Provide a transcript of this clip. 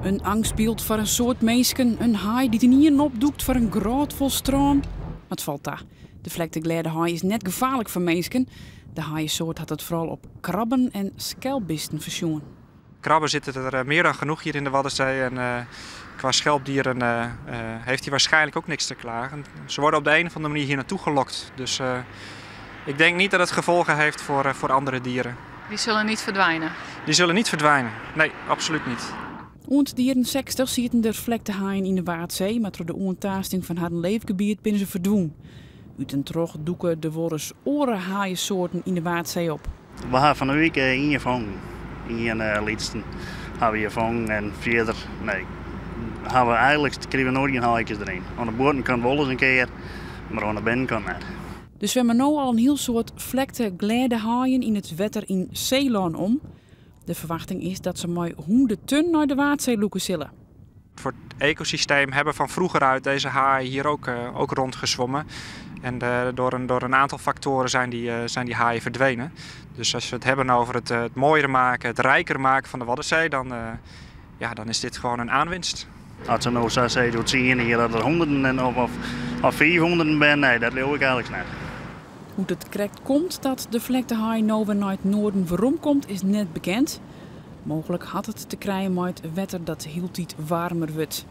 In eangstbyld foar in soad minsken, in haai dy't ynienen opdûkt foar in grôtfol strân. Mar it falt ta. De flekte glêde haai is net gefaarlik foar minsken. De haaiesoart hat it foaral op krabben en skelpbisten fersjoen. Krabben zitten er meer dan genoeg hier in de Waddenzee. En qua schelpdieren heeft hij waarschijnlijk ook niks te klagen. Ze worden op de een of andere manier hier naartoe gelokt. Dus ik denk niet dat het gevolgen heeft voor andere dieren. Die zullen niet verdwijnen? Die zullen niet verdwijnen. Nee, absoluut niet. Oant de jierren 60 sieten der flekte haaien yn de Waadsee, mar troch de oantaasting fan harren leefgebiet binne se ferdwûn. Ut en troch dûke der wolris oare haaiesoarten yn de Waadsee op. We ha fan 'e wike ien fongen. Ien lytsten ha we hjir fongen en fierder, nee, ha we eigenlik krije we noait gjin haaikes deryn. Oan de bûtenkant wolris in kear, mar oan de binnenkant net. Der swimme no al in hiel soad flekte glêde haaien yn it wetter yn Seelân om. De ferwachting is dat se mei hûnderten nei de Waadsee lûke sille. Voor het ecosysteem hebben van vroeger uit deze haaien hier ook rondgezwommen. En door een aantal factoren zijn die haaien verdwenen. Dus als we het hebben over het mooier maken, het rijker maken van de Waddenzee, ja, dan is dit gewoon een aanwinst. As se no sa sizze, oer 10 jier dat der hûnderten en of 500 binne, nee, dat leau ik eigenlik net. Hoe't it krekt komt dat de flekte haai no wer nei it noarden weromkomt, is net bekend. Mooglik hat it te krijen mei it wetter dat hieltyd waarmer wurdt.